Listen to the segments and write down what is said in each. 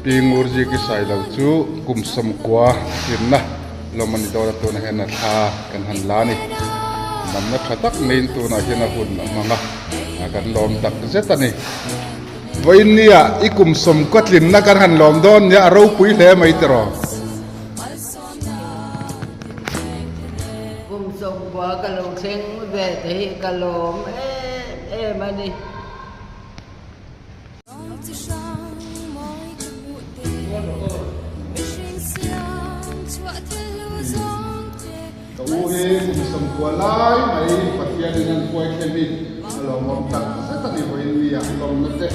Pi Ngurjiki Sailo chu kum 90 hlimna lawm a ni dawn a, tunah hian a thla kan han la a ni. Damna tha tak maiin tunah hian a hun a hmang a, kan lawm tak zet a ni. Vawiin nia i kum 90 tlinna kan han lawm dawn nia a ropui hle mai tiraw? Kum 90 ka lo thleng ve te hi ka lawm em em a ni. Ka u hi kum 90 lai mai Pathianin an hruai thleng hi a lawmawm tak zet a ni vawiin nia lawmna te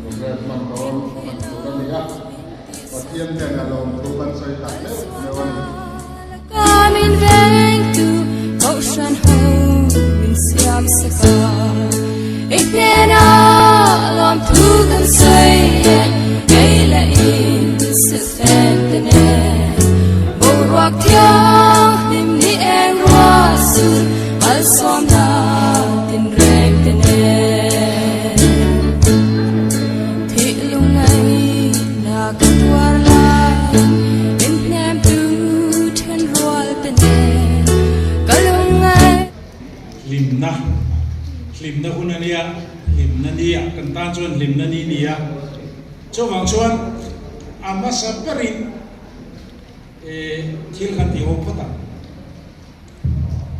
program hman dawn hman tur a ni a. Pathian hian a lawmthu kan sawi tak meuh meuh a ni. Hlimna, hlimna hun a nia, hlimna ni ah kan tan chuan hlimna ni ni a, chuvang chuan a hmasa berin thil khan ti ho phawt ang.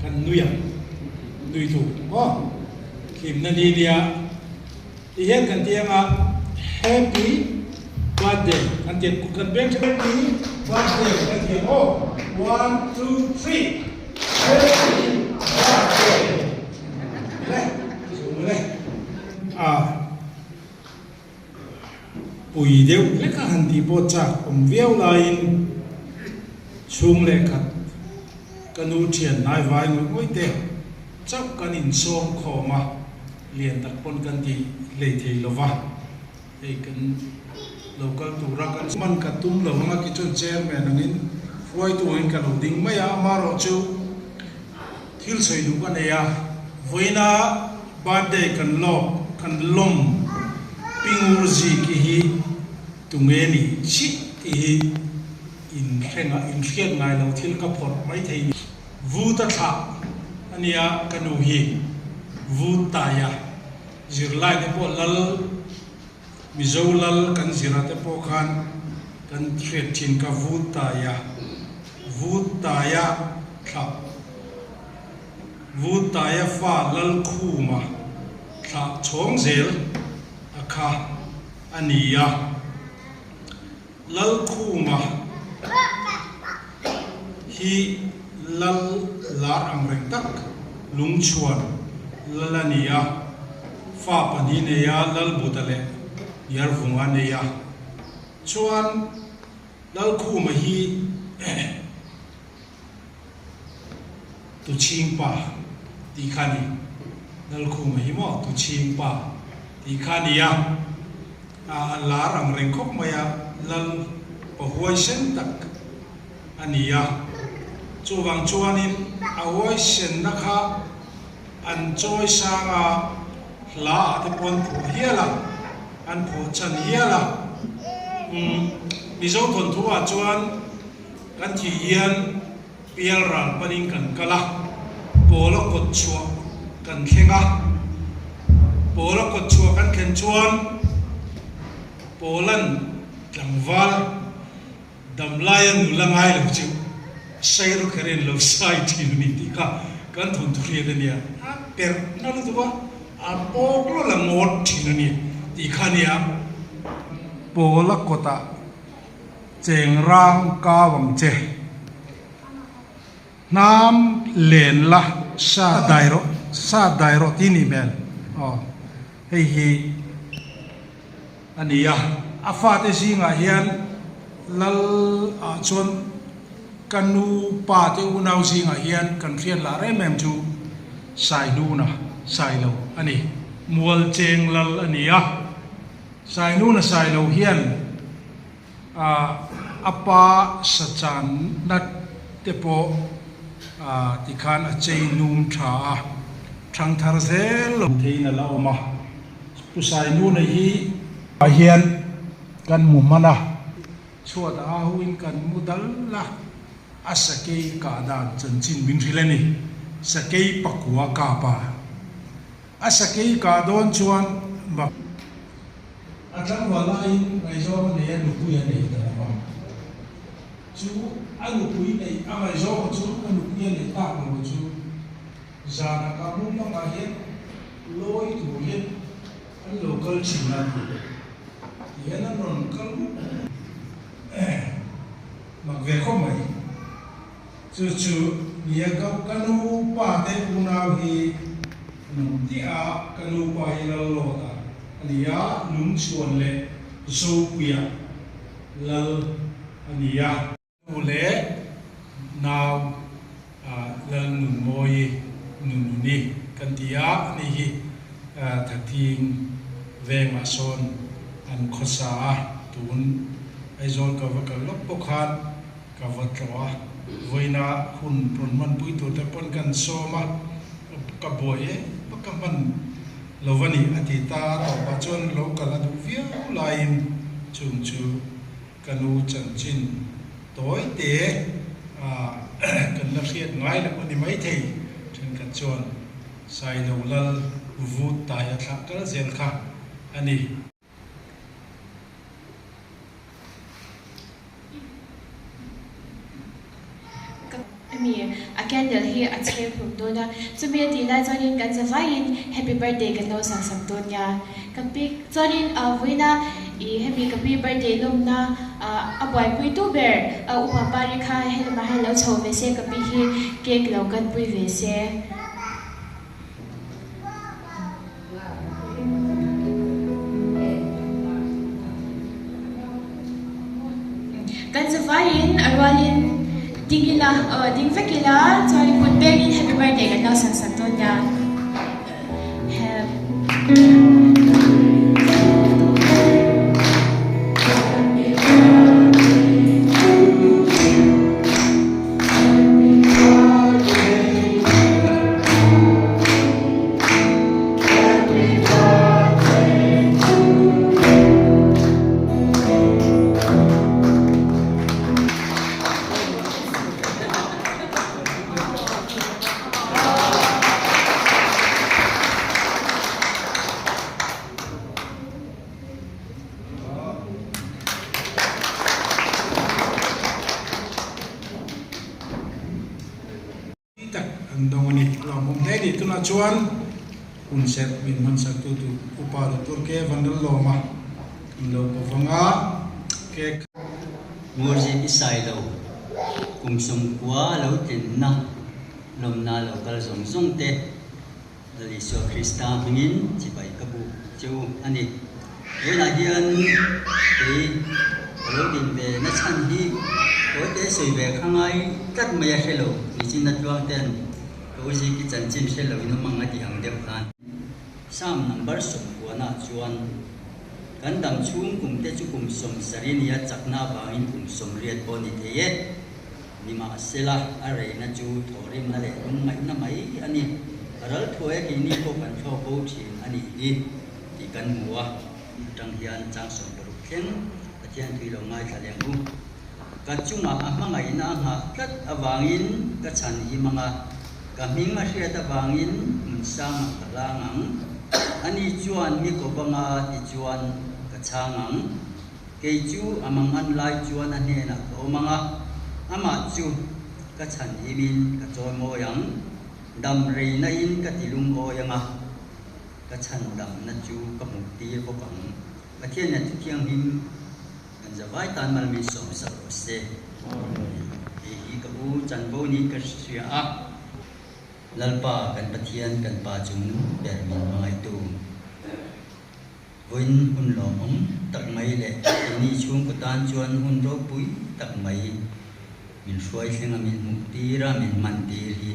Kan nui ang, nui tur maw? Hlimna ni nia. Ti hian kan ti anga Happy Birthday kan ti ang, kan beng tha Happy Birthday kan ti ang aw, one two three Happy Birthday le chu le a pui deuh hlek a han tih pawh chak awm viau laiin chhung leh khat ka nu thian hnai vai ngawih ngawih te chauh kan insawm khawm a. Lian tak pawn kan ti hlei thei lo va, hei kan lo kal tura kan hman ka tum lo anga ki chuan chairman angin hruaitu angin ka lo ding mai a, amaherawhchu thil sawi duh ka nei a, vawiina birthday kan lawk kan lawm Pingur Ziki hi tunge ni chiah tih hi inhrenga inhriat ngai lo thil ka phawrh mai thei ni. Vuta thlah a nia ka nu hi Vutaia zirlai te pawh lal Mizo lal kan zira te pawh khan kan hriat thin ka Vutaia Vutaia thlah Vutaia fa Lalkhuma thlah chhawng zel a kha a nia. Lalkhuma hi lal lar ang reng tak lungchhuan lal a ni a, fa pahnih nei a, Lalbuta leh Yarvunga nei a. Chuan Lalkhuma hi Tuchhingpa tih kha a ni. Lalkhuma hi maw Tuchhingpa tih kha a ni a. A lar ang reng khawp mai a, lal pa huaisen tak a ni a. Chuvang chuanin a huaisenna kha an chawi sang a, hla ah te pawh an phuah hial a, an phuah chhan hial a. Umm Mizo thawnthu ah chuan kan thih hian pial ral panin kan kal a, pawla kawt chhuah kan thleng a, pawla kawt chhuah kan thlen chuan pawlan tlangval damlaia nula ngai lo chu Sairo kherin lo sai thin a ni tih kha kan thawnthu hriat a nia, a perh na lutuk a, a pawk lawlh a ngawt thin a ni tih kha a nia. Pawla kawtah Cheng rang kau ang che. Hnam len la sa dai rawh sa dai rawh tih nih hmel aw hei hi a ni a. A fate zingah hian lal ah chuan ka nu pa te unau zingah hian kan hriat lah rem em chu Sainuna Sailo a ni. Mualcheng lal a ni a. Sainuna Sailo hian a pa sachanna te pawh tikhan a chei num tha a, thangthar zel lo theiin a la awm a. Pu Sainuna hi ah hian kan hmu hman a. Chhuat a ahuin kan mu dal a, a sakei kah dan chanchin min hrilh a ni. Sakei pakua kap a, a sakei kah dawn chuan mak. A tlangval laiin ngaihzawng a nei a, nupui a nei ta lo va. Chu a nupui neih a ngaihzawng chu a nupui a neih tak lo chu zanah ka mumangah hian lawi tur hian An lo kal thin a ti hian an rawn kal mup mup mak ve khawp mai. Chu chu nia ka ka nu pa te unau hi an awm tih a, ka nu pa hi lal lawt a a ni a, Lungchhuan leh Zopuia lal a ni a. Nu leh nau Lalnunmawi Nununi kan ti a, ani hi Thathing vengah sawn an khawsa a, tun Aizawl ka va kal lawk pawh khan ka va tlawh a, vawiina hun rawn hmanpui tur te pawn kan sawm a, ka buai em a ka hman lo va ni a ti ta a, tawpah chuan lo kal a duh viau laiin chung chu Ka nu chanchin tawi te kan la hriat ngai loh a ni maithei. Thenkhat chuan Sailo Lal vut tai a thlah kal zel kha a ni. Ka mi a candle hi a chher hlum dawn a, chumi a tih lai chuanin kan zavaiin happy birthday kan lo sak sak dawn nia. Ka pi chuanin vawiina ih hemi ka pi birthday lawmna a buaipui tu ber upa pari kha helamah hian lo chho ve se ka pi hi cake lo kanpui ve se. Kan zavaiin a rualin ding ila aw ding vek ila chuan kut pengin happy birthday kan lo sak sak dawn nia. Tak an dawng a ni. Lawmawm hle ni. Tunah chuan hun serh min hmansak tu tur Upa Doctor K Vanlallawma kan lo ko vang a, cake. Ngawrzi i sai lo, kum 90 lo tlinna lawmna lo kal zawng zawng te Lal Isua Krista hmingin chibai ka buk che u a ni. Vawiinah hian kei ka lo din ve na chhan hi tawite sawi ve kha ngai tlat mai a hre lo, nichin atluang ten ka u Ziki chanchin hre lo in awm ang a tih ang deuh khan. Psalm number 90 ah chuan kan dam chhung kum te chu kum 70 nia chakna avangin kum 80 pawh ni thei e. Nimahsela, a reina chu thawhrimna leh lungngaihna mai a ni. Ral thuaia keini pawh kan thlawk bo thin a nih hi tih kan hmu a. Atang hian chang 60 thleng Pathian tui lo ngaithla leh ang u. Ka chungah a hmangaihna a nghah tlat avangin ka chhan him ang a, ka hming a hriat avangin hmun sangah ka hlang ang. Ani chuan mi kawp anga tichuan ka chhang ang. Kei chu a mangan lai chuan a hnenah ka awm ang a, amah chu ka chhan himin ka chawi mawi ang, dam rei nain ka ti lungawi ang a, ka chhan damna chu ka hmuh tir bawk ang. Pathian hian thuthianghlim kan zavai tan mal min sawm sak rawh se. Hei hi ka u chanvo niin ka hria a. Lalpa kan Pathian kan Pa chung ber min hmangaihtu. Vawiin hun lawmawm tak mai leh keini chhungkaw tan chuan hun ropui tak mai min hruai thleng a min hmuh tir a min hman tir hi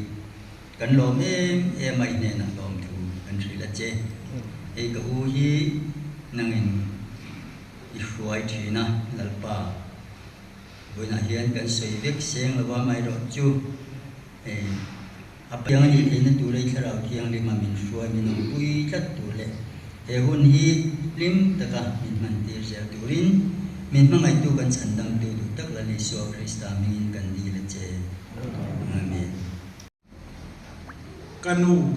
kan lawm em em a i hnenah lawmthu kan hrilh a che. Hei ka u hi nangin i hruai thin a Lalpa. Vawiinah hian kan sawi vek seng lova amaherawhchu hei A piang a nih theihna tur ei thlarau thianghlim a min hruai min awmpui tlat tur leh he hun hi hlim taka min hman tir zel turin Min hmangaihtu kan chhandamtu duh tak Lal Isua Krista hmingin kan dil a che. Amen. Ka nu,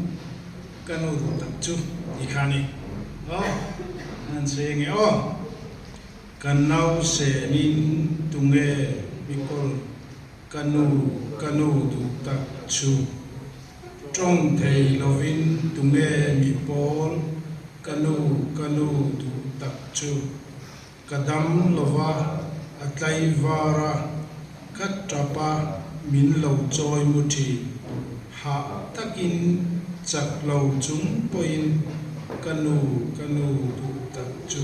ka nu duh tak chu ti kha ni aw, an sawi ange aw. Ka nausenin tunge mikawl Ka nu, ka nu duh tak chu. Tawng thei lovin tunge mi pawl, ka nu, ka nu duh tak chu. Ka dam lova a tlaivar a, ka tap a min lo chawi mu thin. Hah takin chak lo chung pawhin ka nu, ka nu duh tak chu.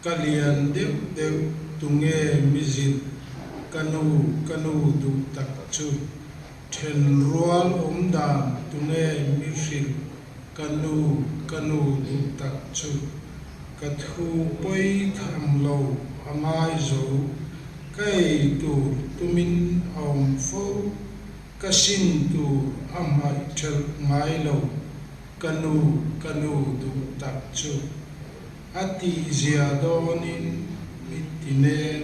Ka lian deuh deuh tunge mi zilh ka nu ka nu duh tak chu then rual awm dan tunge mi hrilh ka nu ka nu duh tak chu ka thu pawi tham lo a ngai zo ka ei tur tumin a awm fo ka sin tur a hmaih thelh ngai lo ka nu ka nu duh tak chu. A tihzia dawnin mi ti nen,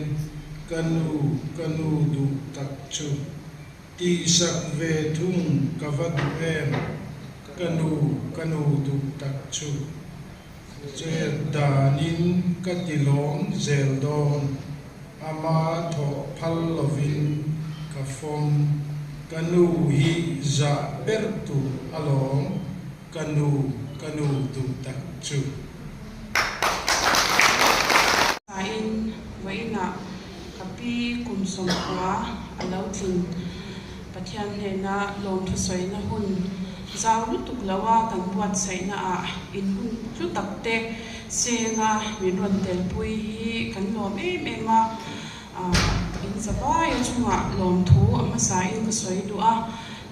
Ka nu, ka nu duh tak chu. Tihsak ve thung ka va duh em, ka nu, ka nu duh tak chu. Chet danin ka ti lawm zel dawn, ama thawh phal lovin ka fawm. Ka nu hi zah ber tur alawm. Ka nu, ka nu duh tak chu. Sain vawiinah ka pi kum 90 a lo tlin. Pathian hnena lawmthu sawina hun zau lutuk loa kan buatsaihna ah in hun hlu tak te senga min rawn telpui hi kan lawm em em a. In zavaia chungah lawmthu a hmasain ka sawi duh a.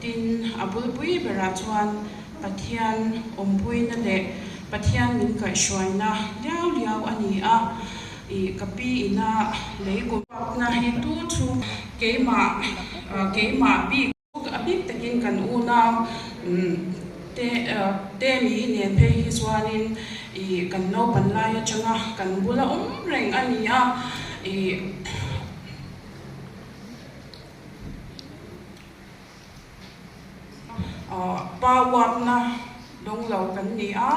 Tin, a bulpui berah chuan Pathian awmpuina leh Pathian min kaihhruaina liau liau a ni a. I ka pi ina lei kum pakna hi tu chu keimah keimah bik a bik takin kan unau te te mi nen phei hi chuanin i kan naupan lai atanga kan bula awm reng a ni a. I. Pa uapna dawng lo kan ni a,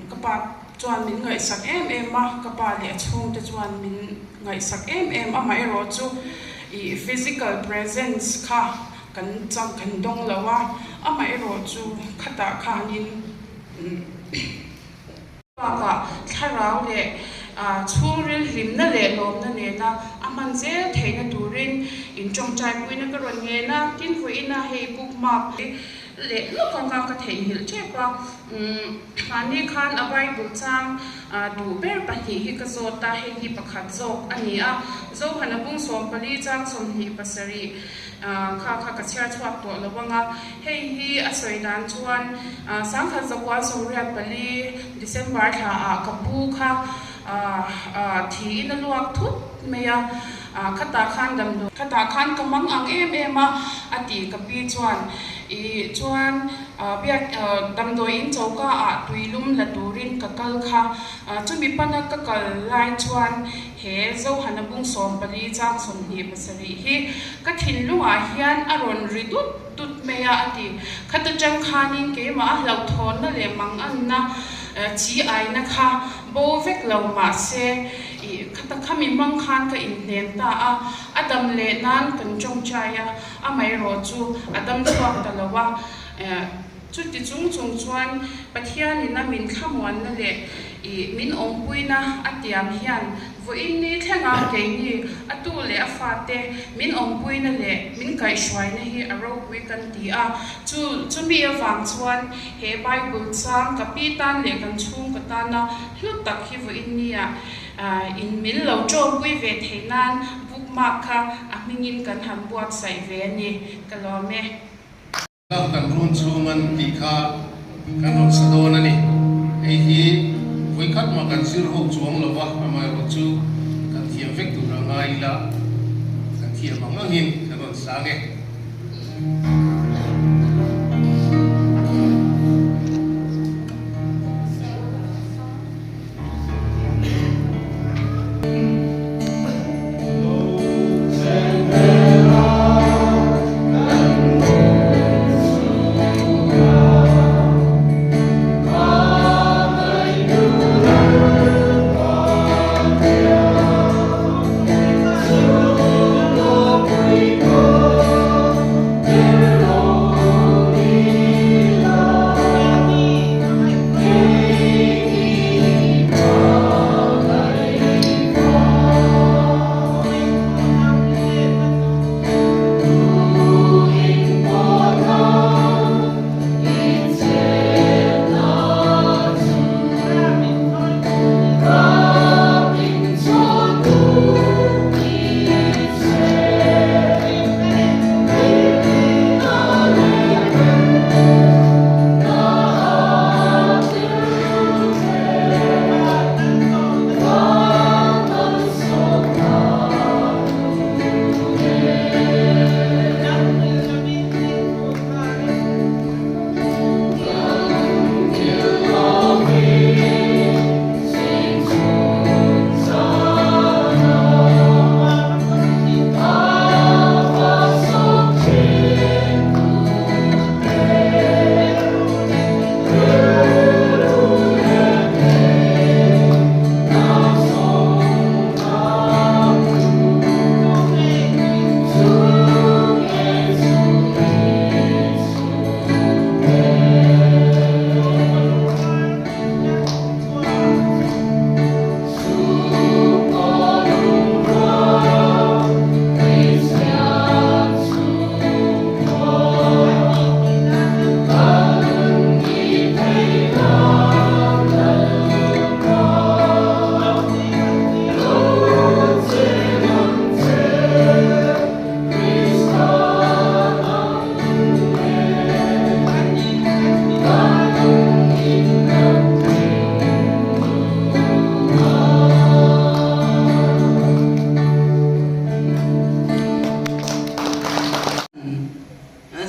ka pa chuan min ngaihsak em em a, ka pa leh a chhungte chuan min ngaihsak em em amaherawh chu ih physical presence kha kan chang kan dawng lo a, amaherawh chu khatah khanin. Bakah thlarau leh chhungril hlimna leh lawmna nena a hman zel theihna turin intawngtaipuina ka rawn ngen a, tin vawiina hei bookmark leh lawk anga ka theihnghilh tep a, mahni khan a Bible chang duh ber pahnih hi ka zawt a, hei hi pakhat zawk a ni a, Zohana bung 14 chang 27 kha kha ka chhiar chhuak tawh lo anga, Hei hi a sawi dan chuan 1984 December thla ah ka pu kha thiin a luak thut mai a, khatah khan damdawi khatah khan ka mang ang em em a a ti ka pi chuan ih chuan biak damdawi in choka ah tuilum la turin ka kal kha chumi pana ka kal lai chuan he Zohana bung 14 chang 27 hi ka thinlungah hian a rawn ri dut dut mai a, a ti. Khata tang khanin keimah a hlauhthawnna leh manganna chi aina kha bo vek lo mahse ih khata khami hmang khan ka inhnem ta a, a dam leh nan kan tawngtai a, amaherawh chu a dam chhuak ta lo a. Chuti chung chung chuan Pathianin a min thlamuanna leh ih min awmpuina a tiam hian vawiin ni thlenga keini a tu leh a fate min awmpuina leh min kaihhruaina hi a ropui kan ti a. Chu chumi avang chuan he Bible chang ka pi tan leh kan chhungkaw tana hlu tak hi vawiin nia in min lo tawmpui ve thei nan bookmark kha a hmingin kan han buatsaih ve a ni. Ka lawm e. Ram kan run chhung an tih kha kan rawn sa dawn a ni. Hei hi vawikhat mah kan zir ho chuang lo va, amaherawh chu kan thiam vek tur a ngai ila, kan thiam ang angin kan rawn sang e.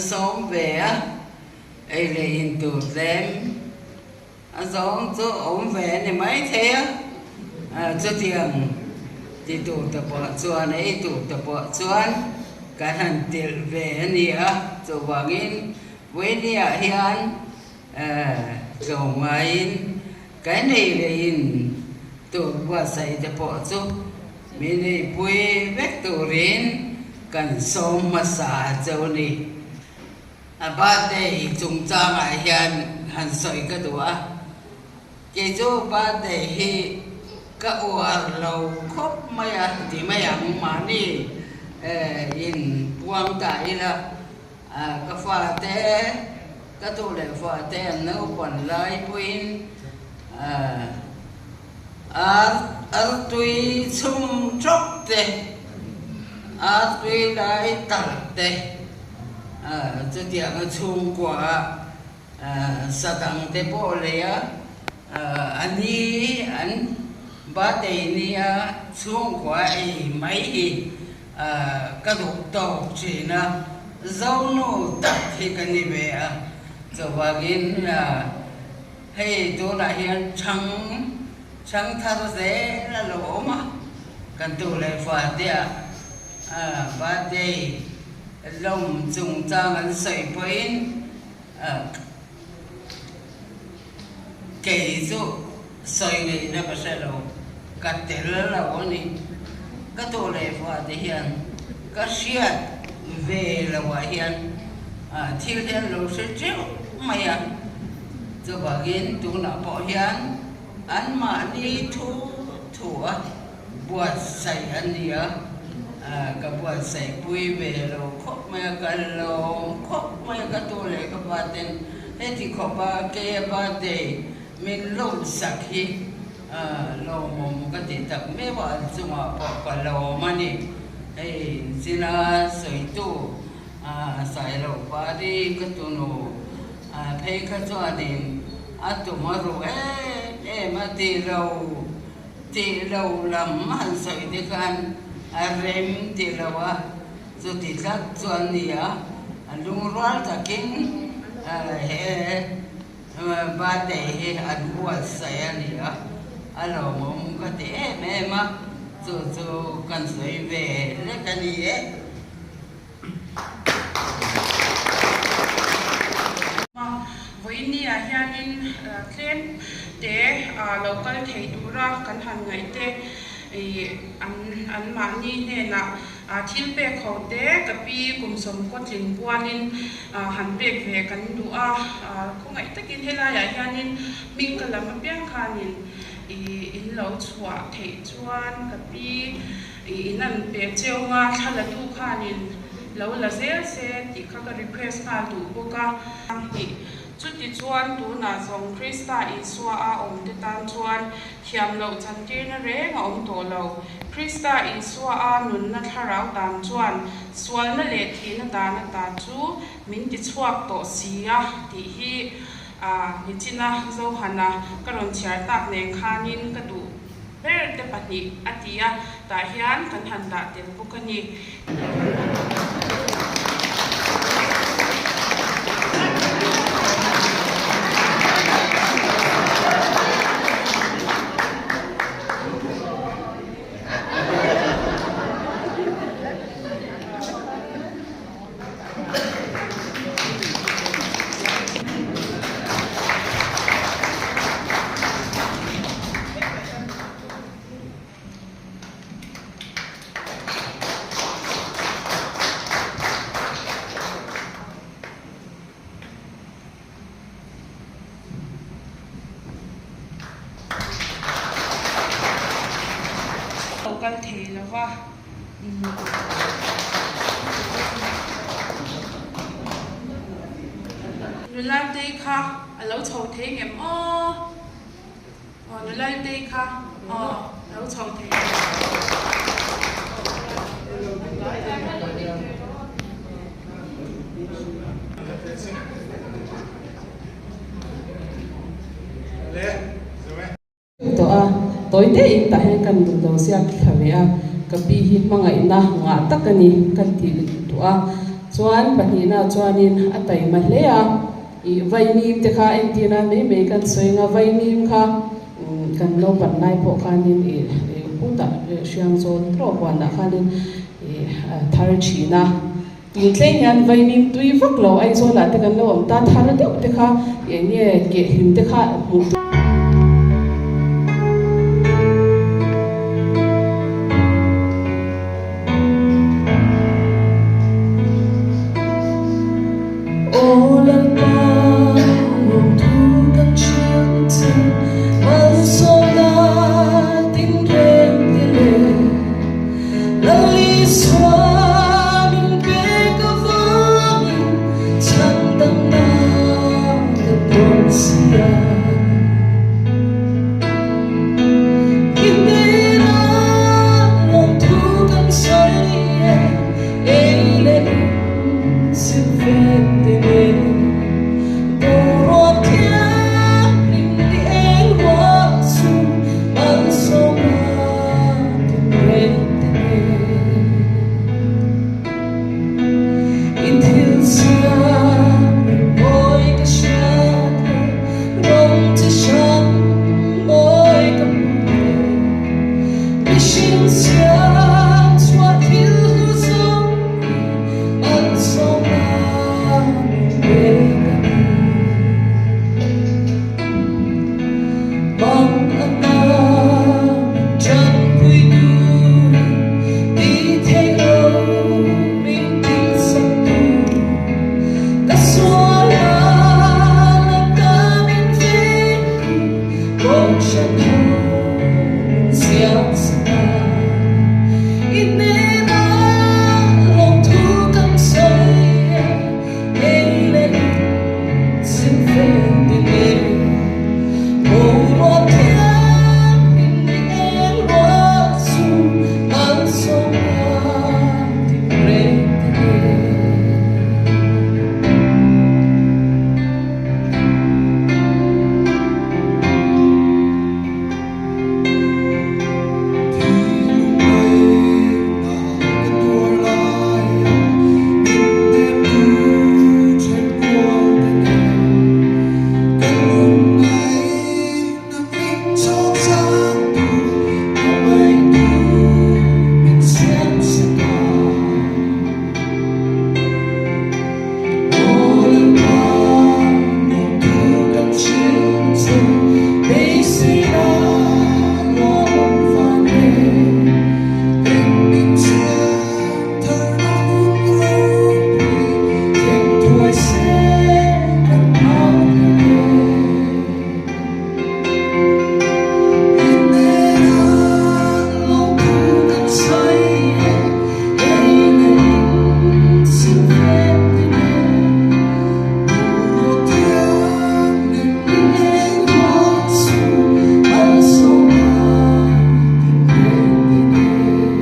sawm ve a, ei leh in tur tlem a zawng chu awm ve a ni maithei a, chutiang ti tur te pawh chuan ei tur te pawh chuan kan han tirh ve a ni a, chuvangin Vawinia hian tlawmngaiin kan ei leh in tur buatsaih te pawh chu min eipui vek turin kan sawm hmasa cheu ni. A birthday chungchangah hian han sawi ka duh a, kei chu birthday hi ka uar lo khawp mai a ti mai ang mahni in puang ta ila. Ka fate, ka tu leh fate an naupan lai pawhin artui chhum tawp te, artui lai talh te, chutianga chhungkua sa dang te pawh lei a, a ni an birthday nia chhungkua ei mai hi Ka duh tawk thin a, Zonu tak hi ka ni ve a, chuvangin hei tunah hian chhang chhang thar zel a lo awm a, kan tu leh fatea birthday lawm chungchang an sawi pawhin Kei chu sawi ngaihna ka hre lo, ka tel lo a ni. Ka tu leh fah te hian ka hriat ve loah hian thil hi an lo hre teuh mai a, chuvangin tunah pawh hian anmahni thu thu a buatsaih a ni a, ka buatsaih pui ve lo khawp mai a, ka lawm khawp mai a, ka tu leh ka pa ten heti khawpa keia birthday min lawmsak hi lawmawm ka ti tak meuh a, an chungah pawh ka lawm a ni. Hei zina sawitu Sailo Pari ka tunu phei kha chuanin a tum a ruh em em a ti lo. Tih lo lam han sawi te khan a rem ti lo a, chuti tlat chuan ni a, a lungrual takin he birthday hi an buatsaih a ni a, a lawmawm ka ti em em a, chu chu kan sawi ve lek a ni e. Vawiinni ah hianin tlem te lo kal thei tura kan han ngaih te an anmahni hnenah thil pek ho te ka pi kum sawmkaw tlin pualin han pek ve kan duh a, khawngaih takin helaiah hianin hming ka lam apiang khanin in lo chhuah theih chuan ka pi In an pe cheu nga thla la tu khanin lo la zel se tih kha ka request nghal duh bawk a. Hnih, chuti chuan tunah zawng Krista Isua a awm te tan chuan thiam loh chantirna reng a awm tawh lo. Krista Isua a nunna thlarau dan chuan sualna leh thihna dan ata chu min ti chhuak tawh si a tih hi nichina Zohana ka rawn chhiar tak nen khanin ka duh. Ber te pahnih a ti a, tah hian kan han dah tel bawk a ni. Lo kal thei lo va. Nula tei kha a lo chho thei ngem aw. Aw nula tei kha aw lo chho thei ngem. Tawh a, tawi te in tah hian kan duh lo ziak thla ve a, ka pi hi hmangaihna ngah tak a ni ka ti duh a. Chuan pahnihna chuanin a taima hle a, ih vaimim te kha entir nan mai mai kan sawi anga vaimim kha kan naupan lai pawh khanin ih putah hriangzawl tawk huanah khanin ih a thar thin a. Tun thleng hian vaimim tui vak lo Aizawlah te kan lo awm ta thar deuh te kha eng nge kehhlim te kha hmuh tur. Aw Lalpa, lawmthu kan hrilh che, malsawmna tinreng te leh Lal Isua min pek avangin chhandamna kan dawn si a. I hnenah lawmthu kan sawi e, ei leh in silfen te nen. Boruak thianghlim ni eng ruah chu malsawmna tinreng te nen. I thil siam ringmawi ka hriat e, rawng chi hrang mawi ka hmu e. Mihring siam chhuah thil hlu zawng hi malsawmna min pek a ni. Mang anga min tanpui turin ti thei lo min tihsak tu. Ka sual hlan ka min veng tu kawng hran ho min siam sak a. I hnenah lawmthu kan sawi e, ei leh in silfen ti nen. Boruak thianghlim ni eng ruah chu malsawmna tinreng te nen. Thilung ngaihna ka tuar laia min hnemtu then kual te nen ka lungngaihna min chawk zangtu hmangaihtu min siam sak a. Aw Lalpa, lawmthu kan hrilh che, beiseina lawm vang e. Eng min siam tharna hun ropui, thleng thuai se kan nghak thei e. I hnenah lawmthu kan sawi e, ei leh in silfem ti nen. Boruak thianghlim i eng ruah chu malsawmna tinreng ti nen.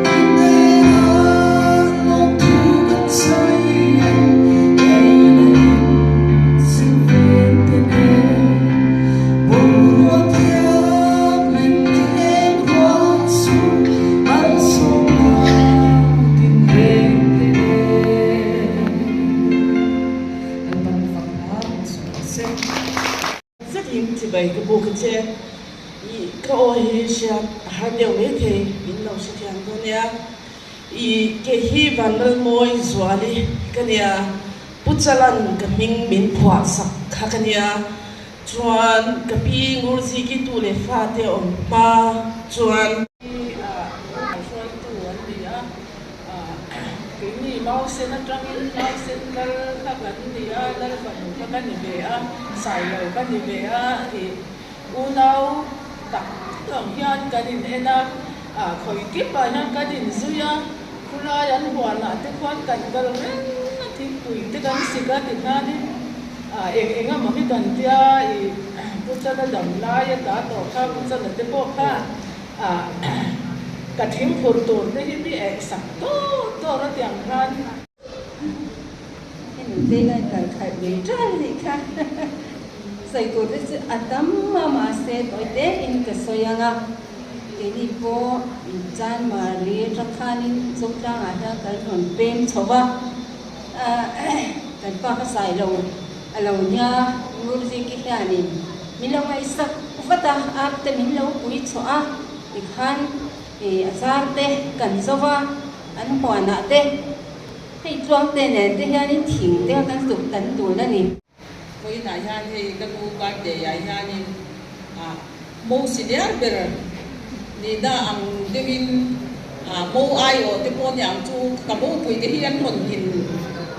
I hnenah lawmthu kan sawi e, ei leh in silfen te nen. Boruak thianghlim i eng ruah chu malsawmna tinreng te nen. Kan ban fak hna in sawi se. Zetin chibai ka buk a che. I ka aw hi hriat a har deuh maithei min lo hrethiam dawn nia. I ke hi Vanlalmawi Zuali ka nia, Pu Chalan ka hming min phuah sak kha ka nia. Chuan ka pi Ngurzi ki tu leh fate awm hma chuan. Hruaitu an ni a. Keini Mausen atangin Mausen lal kha kan ni a, lal fanu kha ka ni ve a, Sailo ka ni ve a, ih unau tak ang hian kan in en a, khawi kipah hian kan inzui a, khulai an huanah te khuan kan kal reng a, thingpui te kan sik a tikhanin eng eng emaw hi kan tia ih Pu Chala dam lai a ta tawh kha Pu Chala te pawh khan Ka thing phurh tur te hi mi eh sak tawr tawr a tiang khan. Hemi veng a kal khalh ve ṭan anih kha. Sawi tur te chu a tam a mahse tawi te in ka sawi ang a. Keini pawh Chanmari atang khanin Zotlangah hian kan rawn peng chho va, kan pa kha sai lo a lo nia Ngurzik-i hianin min lo ngaihsak vat a, ap te min lo pui chhuah a, tikhan a zar te kan zo va, an huanah te hei tluangte nen te hianin thing te kha kan tuk tan dun a ni. Vawiinah hian hei ka nu birthday ah hianin ah mo senior ber nihna ang deuhin ah mo aiawh te pawh aniang chu ka mopui te hi an rawn din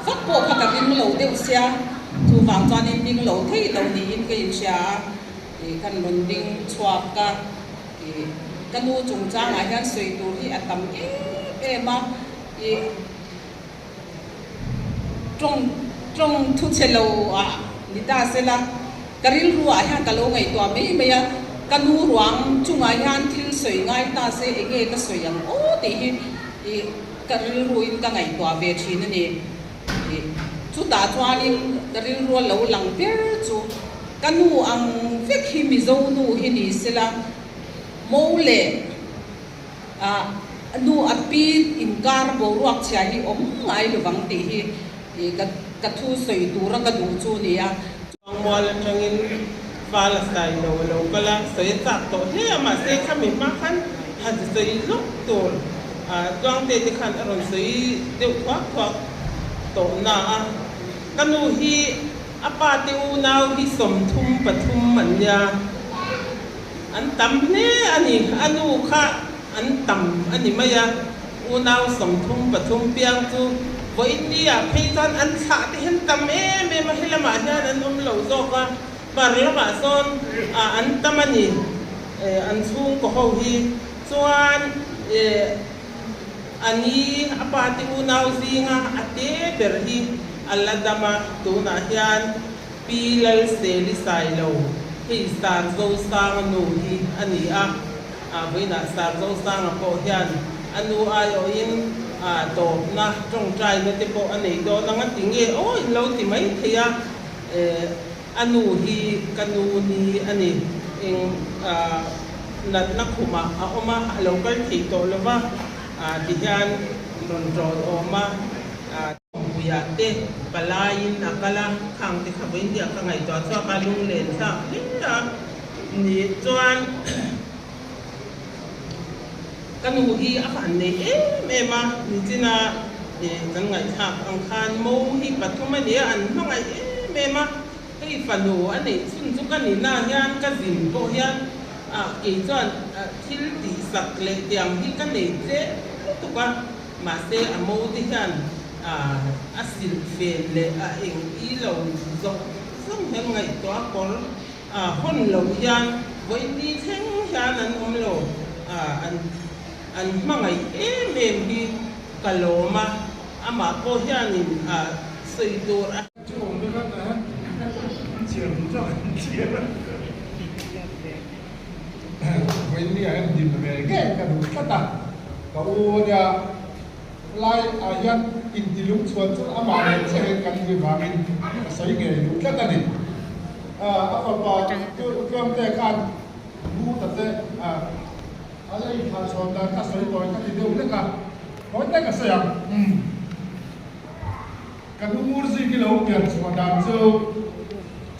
vak pawh kha ka ring lo deuh sia, chuvang chuanin ding lo thei lo niin ka inhria a, ih kan rawn ding chhuak a, ih ka nu chungchangah hian sawi tur hi a tam em em a, ih. Tawng tawng thu chhe lo ah ni ta sela, ka rilru ah hian ka lo ngaihtuah mai mai a, ka nu ruang chungah hian thil sawi ngai ta se enge ka sawi ang aw tih hi ih ka rilru in ka ngaihtuah ve thin a ni. Ih chutah chuanin ka rilru a lo lang ber chu ka nu ang vek hi Mizo nu hi ni sela, mo leh A nu a pi inkar boruak chhia hi awm ngai lovang tih hi ka thu sawi tura ka duh chu a ni a. Mual atangin fal a sai lo a lo kal a, sawi a chak tawh hle a, mahse khami hma khan han sawi lawk tur Tluangte te khan a rawn sawi deuh thuak thuak tawh na a. Ka nu hi a pa te unau hi 33 an nia. An tam hle a ni. A nu kha an tam a ni mai a, unau 33 piang chu vawiinni-ah phei chuan an thlah te hian tam em em a, helamah hian an awm lo zawk a, par lamah sawn an tam a ni, an chhungkaw ho hi. Chuan a ni, a pa te unau zinga a te ber hi a la dam a, tunah hian Pi Lalseli Sailo, hei Sarzosanga nu hi a ni a, vawiinah Sarzosanga pawh hian a nu aiawhin tawpna tawngtaina te pawh a nei dawn ang a ti nge aw in lo ti mai thei a, a nu hi ka nu ni a ni, eng natna khumah a awm a, a lo kal thei tawh lo va, tihian rawn tawiawm a. Puiah te palaiin a kal a, khang te kha vawiin diah ka ngaihtuah chhuak a, lunglen thlak hle a ni chuan ka nu hi a van nei em em a, nichina kan ngaihthlak ang khan mo hi pathum a nia, an hmangaih em em a, hei fanu a neih chhun chu ka nihna hian ka zin pawh hian kei chuan thil tihsak leh tiang hi ka nei tlem lutuk a. Mahse a mo te hian a silh fen leh a eng i lo zawng zawng hian ngaihtuah kawr hawn loh hian vawiin ni thleng hian an awm lo. An an hmangaih em em hi ka lawm a, amah pawh hianin sawi tur a. Chu awm vek a, an chhiar duh chuan an chhiar a. Vawiin ni ah hian din ve ngei ka duh tlat a, ka u ania lai ah hian inti lung chhuan chu amah leh chiah hian kan nih vangin ka sawi ngei duh tlat a ni. A fapa Tluangte khan Buta te a lei thlah chhuan dan kha sawi tawi ka ti deuh hlek a, tawi te ka sawi ang. Ka nu Murzi ki lo pian chhuah dan chu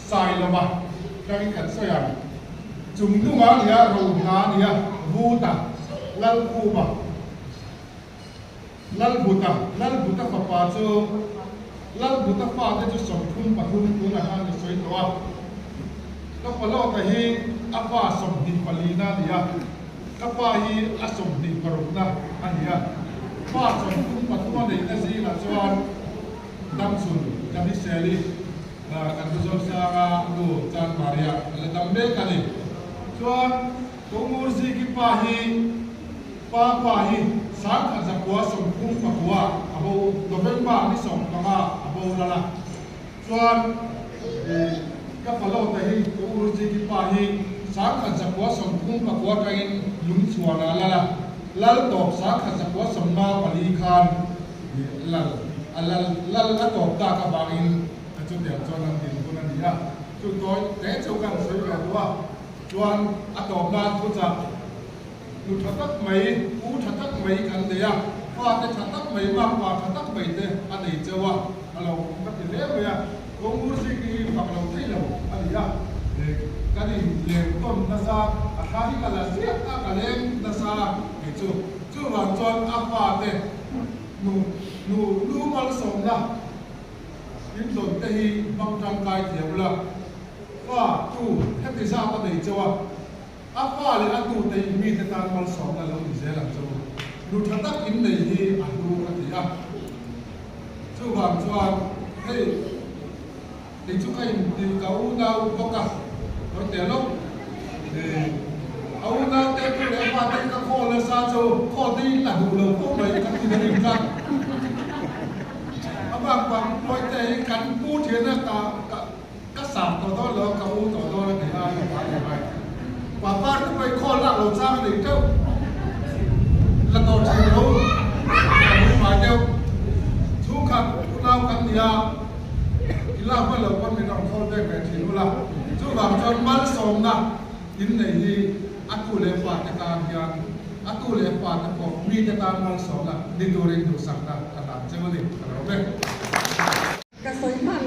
Sailova tangin kan sawi ang. Chung hnunga a nia, Rohna a nia, Vuta, Lalkhupa, Lalbuta, Lalbuta fapa chu Lalbuta fate chu 33 tunah khan ka sawi tawh a. Ka Palawta hi a pa 24 na a ni a. Ka pa hi a 26 na a ni a, pa 33 a neihna zingah chuan damchhun ka ni Seli, kan pu Zosanga nu Chan Maria a la dam mek a ni. Chuan Kawngmur Ziki pa hi pa pa hi 1939 a bo November ni 15 a boral a, Chuan ka falote hi ka u Ruziki pa hi 1939 atangin lungchhuan ah a lal a, lal tawp 1954 khan lal a lal lal a tawp tak avangin a chutiang chuan an din hun a ni a, chu tawi te chu kan sawi ve duh a, chuan a tawp nan thuchah. Nu tha tak mai, u tha tak mai kan nei a, fate tha tak mai, makpa tha tak mai te a nei cheu a, a lo awm ka ti hle mai a. Kawngmur zik hi fak lo thei lo a ni a, kan in leng tawn nasa, a thla hi ka la ziah a, ka leng nasa a kei chu. Chuvang chuan a fate nu nu nu malsawmna in dawn te hi hmang tangkai thiam la, fa tu heti zat a nei cheu a, A fa leh a tute hi mite tan malsawmna lo ni zel ang chu. Nu tha tak in nei hi a hlu a ti a. Chuvang chuan hei kei chu ka inti ka unau bawk a, hawi teh lo. A unau te tu leh a fate hi ka khawl nasa chu khawl te in la duh lo khawp mai ka ti na rim tlat. A bak bak pawite hi kan pu thian a ka ka. Ka sang tawh dawn lo, ka u tawh dawn a ti a, i pa ni mai. Papa te pawh i khawl lak lo chang a nei teuh. La tawh thin lo, ka nui mai deuh. Chhungkhat unau kan ni a, i lak hman lo pawn min rawn khawl vek ve thin ula. Chuvang chuan malsawmna in nei hi a tu leh fate tan hian a tu leh fate pawh mite tan malsawmna ni turin duhsakna ka hlan cheu a ni, ka lo vek. Ka sawi hman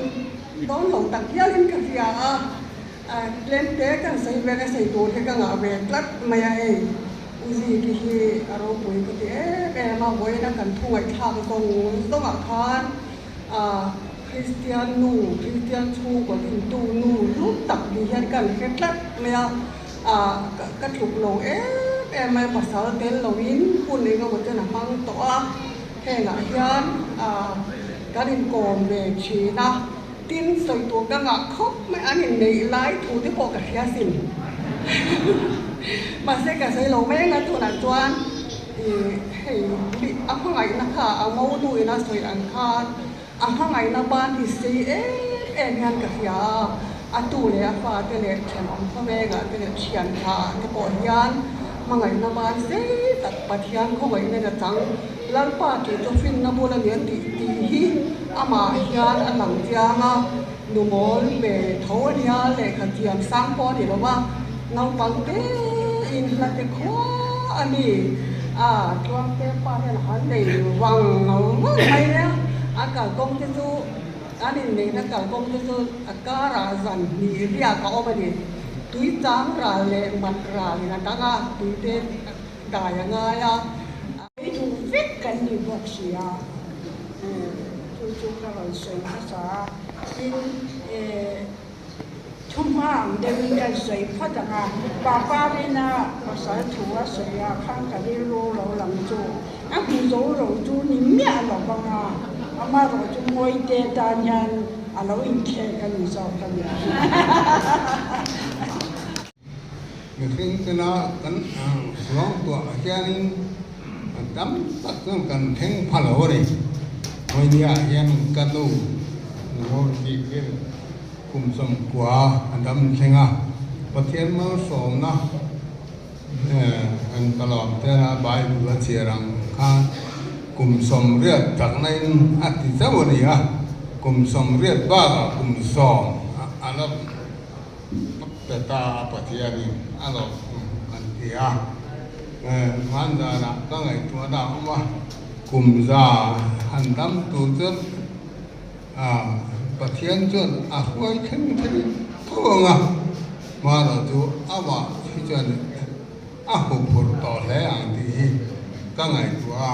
dawn lo tak hialin ka hria a, tlem te kan sawi ve ka sawi tur hi ka ngah ve tlat mai a hei. U Ziki hi a ropui ka ti em em a, vawiina kan thu ngaihthlak zawng zawngah khan Kristian nu, Kristian chhungkaw dintu nu lut tak ni hian kan hre tlat mai a, ka tluk lo em em mai a, pasal tel loin hun engemaw chen a hmang tawh a. Hengah hian kan inkawm ve thin a, tin sawi tur ka ngah khawp mai, an inneih lai thu te pawh ka hria sin. Mahse ka sawi lo mai anga tunah chuan hei a hmangaihna kha a ngo nu ina sawi ang khan a hmangaihna ban hi sei em em hian ka hria a, a tu leh a fa te leh thenawm khawvengah te leh thian tha te pawh hian hmangaihna ban sei tak Pathian khawngaihna na chang Lalpa tih chu finna bul a ni a tih tih hi amah hian a lang chiang a, nu mawl ve tho a nia, lehkha thiam sang pawh a ni lo va, naupang te in hla te khua a ni. A Tluangte pa hian a han nei vang vang mai a, a kalkawng te chu an inneihna kalkawng te chu a karah zan hnih riak a awm a ni. Tui chang ral leh mat ral in a dang a, tui te dai a ngai a. Ei duh vek kan ni bawk si a, chu chu ka rawn sawi hmasa a, tin thuhma ang deuhin kan sawi phawt ang a, Papa Rina pasal thu a sawi a, khang ka rilru lo lang chu a hmu zo lo chu ni miah lo vang a, amaherawh chu Mawite tan hian a lo inkhek a ni zawk a nia. Mihring tena kan suang tuah hianin tam tak chuan kan thleng pha lo a ni. Vawinia hian ka nu Ngawr tih hi kum 90 a dam thleng a, Pathian malsawmna an ka lawm te a Bible a chhiar ang khan kum 80 chakna in a ti chauh a ni a, kum 80 bakah kum 10 a la Pe ta a Pathianin a lo kum kan ti a, hmanzanah ka ngaihtuahna a awm a, kum za han dam tur chuan Pathian chuan a hruai thleng thei tho ang a, hmanah chu amah hi chuan a huphurh tawh hle ang tih hi ka ngaihtuah a.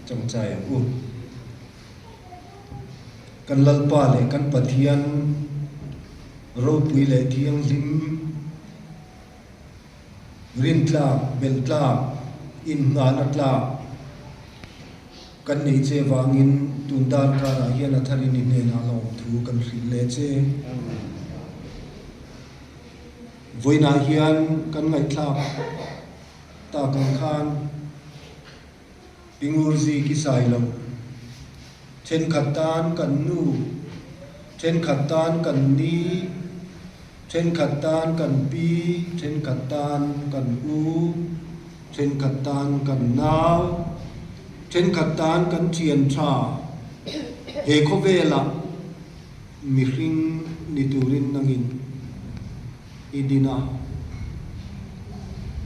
Chawngchai ang u. Kan Lalpa leh kan Pathian ropui leh thianghlim, rintlak, belhtlak, inngahna tlak kan nei che vangin tun darkarah hian a tharin i hnenah lawmthu kan hrilh leh che. Vawiinah hian kan ngaihthlak tak ang khan Pingurzi ki sai lo. Thenkhat tan kan nu, thenkhat tan kan ni, thenkhat tan kan pi, thenkhat tan kan u, thenkhat tan kan nau, thenkhat tan kan thian tha. He khawvelah mihring ni turin nangin i din a.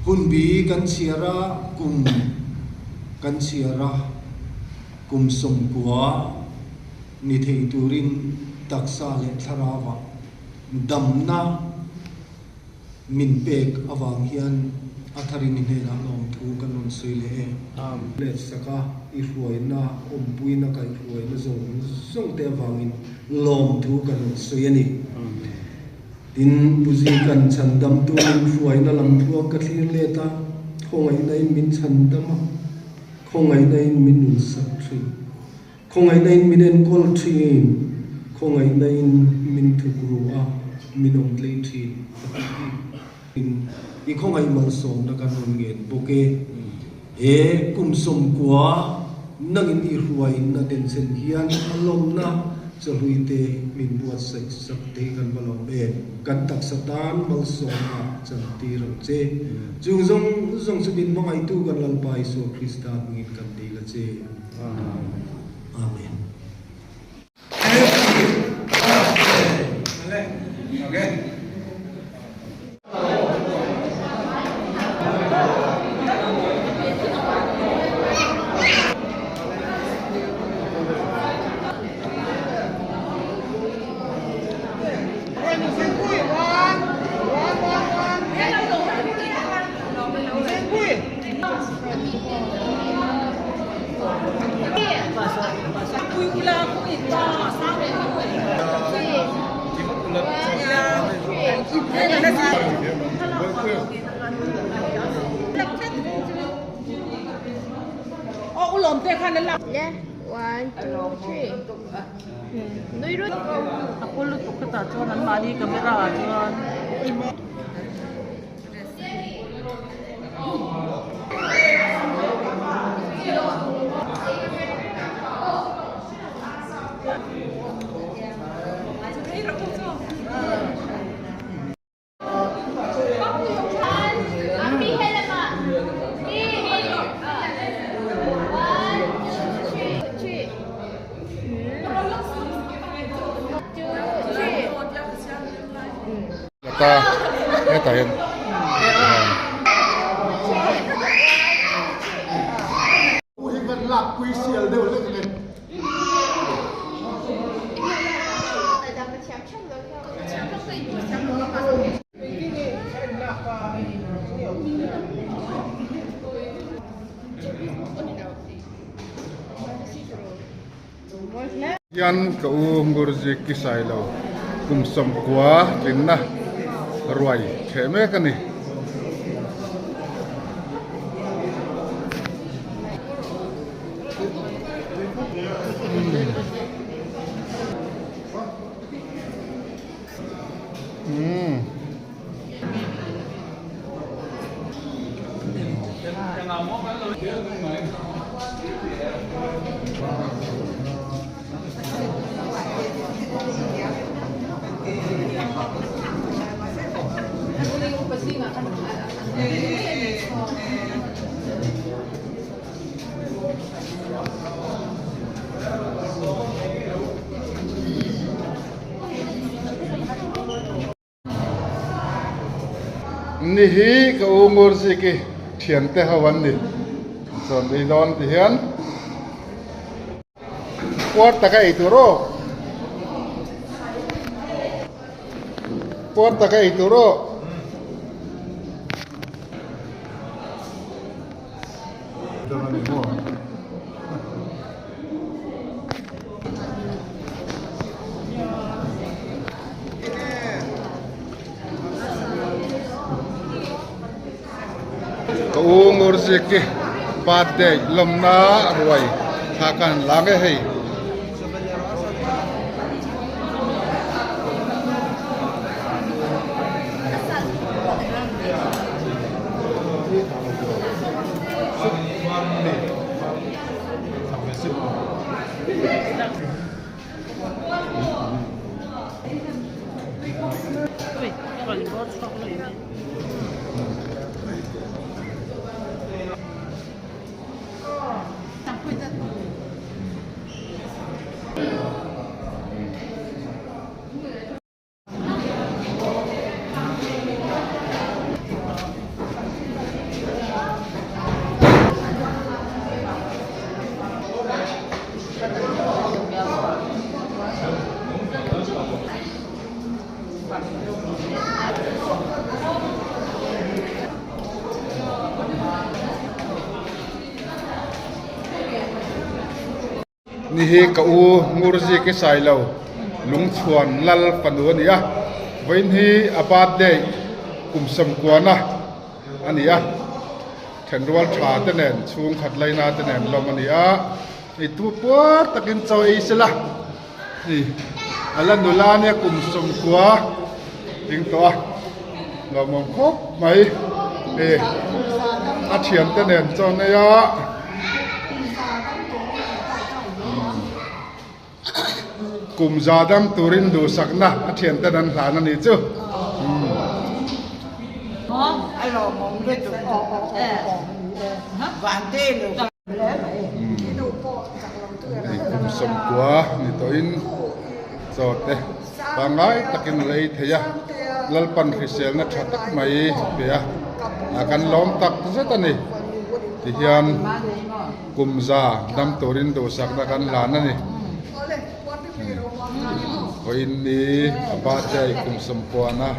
Hunbi kan chhiar a, kum kan chhiar a, kum 90 ni thei turin taksa leh thlarauah damna min pek avang hian a tharin i hnenah lawmthu kan rawn sawi leh e. Let saka i hruaina, awmpuina kaihhruaina zawng zawng te avangin lawmthu kan rawn sawi a ni. Tin, Pu Zikan chhandamtu min hruaina lam tluang ka thlir let a, khawngaihna in min chhandam a, khawngaihna in min nun sak thin, khawngaihna in min enkawl thin, khawngaihna in min thuk ru a, min awm tlei thin a tih hi. Tin, i khawngaih malsawmna kan rawn ngen bawk e. He kum 90 nangin i hruain a denchhen hian a lawmna chawhluite min buatsaih sak te hi kan va lawm em. Kan taksa tan malsawmna chantir ang che. Chung zawng zawng chu min hmangaihtu kan Lalpa Isua Krista hmingin kan dil a che. Amen. Ta hetah hian Hian ka u Ngurzi Kisailo kum 90 tlinna ruai theh mek a ni. Ni hi ka u Ngurzik-i thiante ho an ni chuan ei dawn ti hian puar taka ei tur aw puar taka ei tur aw. Ngurziki birthday lawmna ruai thla ka han la nge hei. Ni hi ka u Ngurzi ke Sailo Lungchhuan Lal fanu a ni a, vawiin hi a birthday kum sawmkuana a ni a, thenrual tha te nen chhungkhat laina te nen lawm a ni a, hei tu puar takin chaw ei sela hei a la nula nia kum sawmkua ding tawh a lawmawm khawp mai hei a thiante nen chaw nei a. Kum za dam turin duhsakna a thianten an hlan a nih chu. Hei kum sawmkua ni tawhin chaw te pangngai takin a lei thei a, Lalpan hriselna tha tak mai pe a, kan lawm tak zet a ni tihian. Kum za dam turin duhsakna kan hlan a ni. Vawiin ni a birthday kum sawmkuana.